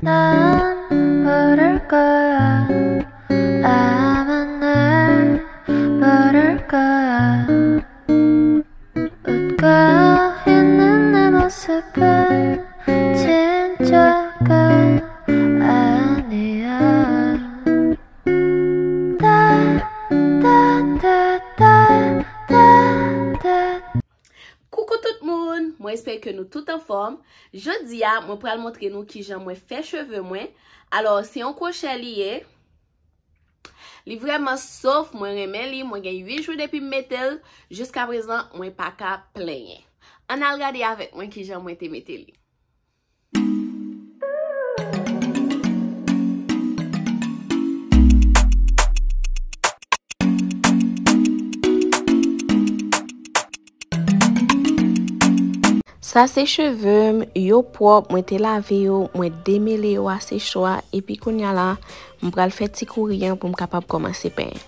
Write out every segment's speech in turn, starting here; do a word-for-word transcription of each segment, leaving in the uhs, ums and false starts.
난 모를 거야. 아마 날 모를 거야. 웃고 있는 내 모습은 진짜 가 아니야. Koukou tout moun, mwen espere ke nou tout anfòm. Jodi a, mwen pral montre nou kijan mwen fè cheve mwen. Alò, se yon kwochè li ye. Li vrèman sof, mwen renmen li, mwen gen uit jou depi m mete l. Jiskaprezan, mwen pa ka plenyen. Ann al gade avèk mwen kijan mwen te mete li. Sa se cheve m, yo pwòp, mwen te lave yo, mwen demele yo a secho a, epi kounye a la, m pral fè ti kouri an pou m kapab kòmanse penyen.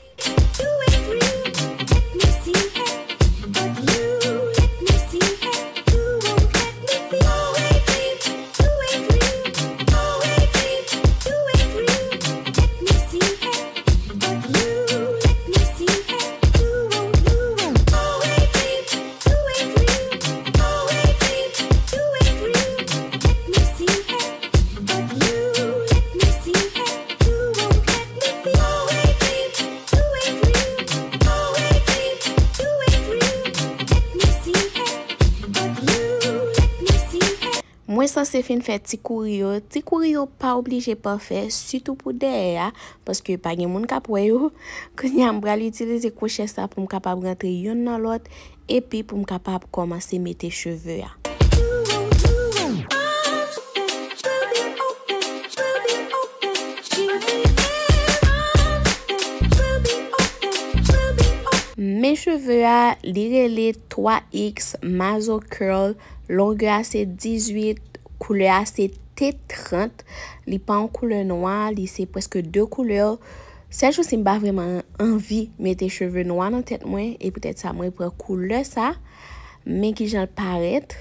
Mwen sanse fin fè ti kouri yo. Ti kouri yo pa oblije pafè, sitou pou dèyè a, paske pa gen moun k ap wè yo. Kounye a, m pral itilize kwochè sa pou m kapab rantre youn nan lòt, epi pou m kapab kòmanse mete cheve a. Men cheve a, li rele twa X Mazo Curl, longè a se dizuit, koulè a se T trant, li pa yon koulè nwa, li se prèske de koulè. Sèl jou si m pa vrèman anvi mete cheve nwa nan tèt mwen, e poutèt sa mwen pran koulè sa, men kijan l parèt.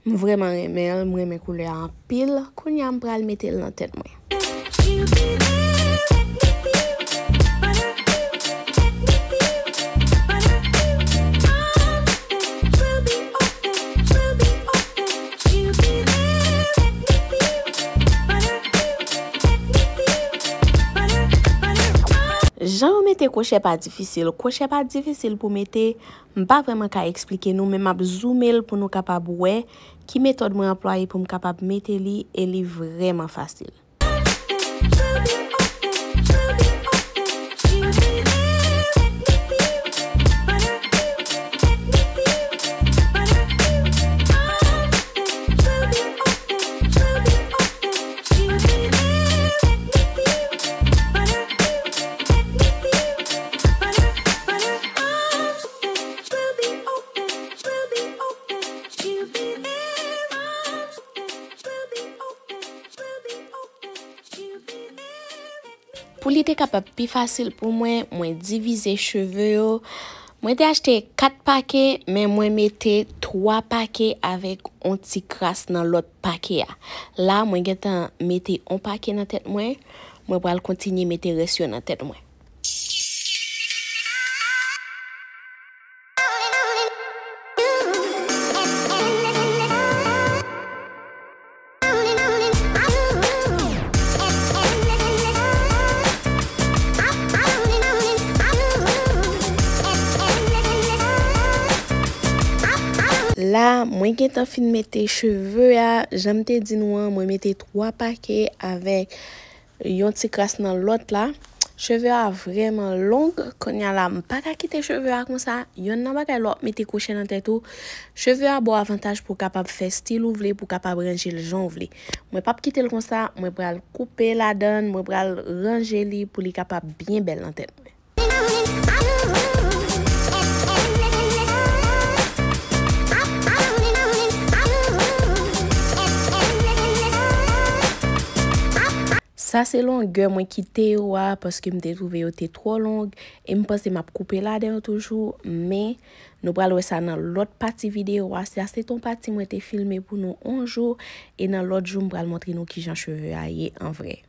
M vrèman renmen l, m renmen koulè a anpil. Kounye a m pral mete l nan tèt mwen. Jan yo mete kwochè pa difisil. Kwochè pa difisil pou mete. M pa vrèman ka eksplike nou, men m ap zoome l pou nou kapab wè ki metòd mwen anplwaye pou m kapab mete li, e li vrèman fasil. Pou li te kapab pi fasil pou mwen, mwen divize cheve yo. Mwen te achte kat pake, men mwen mete twa pake avèk on ti kras nan lòt pake a. La, mwen gentan mete on pake nan tèt mwen, mwen pral kontinye mete rès yo nan tèt mwen. La, mwen gentan fin mete cheve a, jan m te di nou an, mwen mete twa pake avèk yon ti kras nan lòt la. Cheve a vrèman long, kounye a la, m pa ka kite cheve a konsa. Yonn nan bagay lè w ap mete kwochè nan tèt ou, cheve a ba w avantaj pou w kapab fè stil ou vle, pou w kapab ranje l jan w vle. Mwen p ap kite l konsa, mwen pral koupe ladan l, mwen pral ranje li pou li kapab byen bèl nan tèt mwen. Sa se longè mwen kite yo a, paske m te twouve yo te twò long, e m panse m ap koupe ladan yo toujou, men nou pral wè sa nan lòt pati videyo a. Sa se ton pati mwen te filme pou nou on jou, e nan lòt jou m pral montre nou kijan cheve a ye an vrè.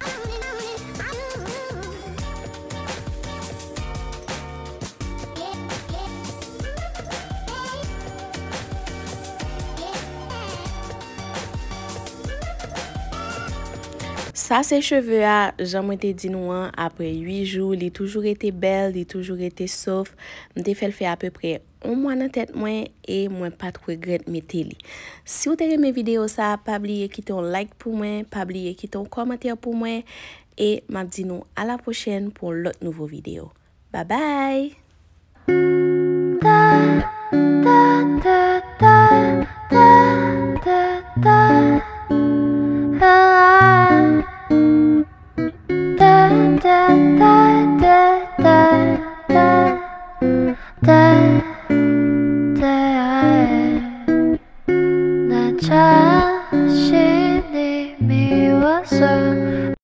Sa se cheve a, jan mwen te di nou an, apre uit jou, li toujou rete bèl, li toujou rete sof. M te fè l fè apeprè yon mwa nan tèt mwen e mwen pa t regrèt mete li. Si w te renmen videyo sa a, pa bliye kite yon like pou mwen, pa bliye kite yon kòmantè pou mwen, e m ap di nou a la pwochèn pou yon lòt nouvo videyo. Bye bye!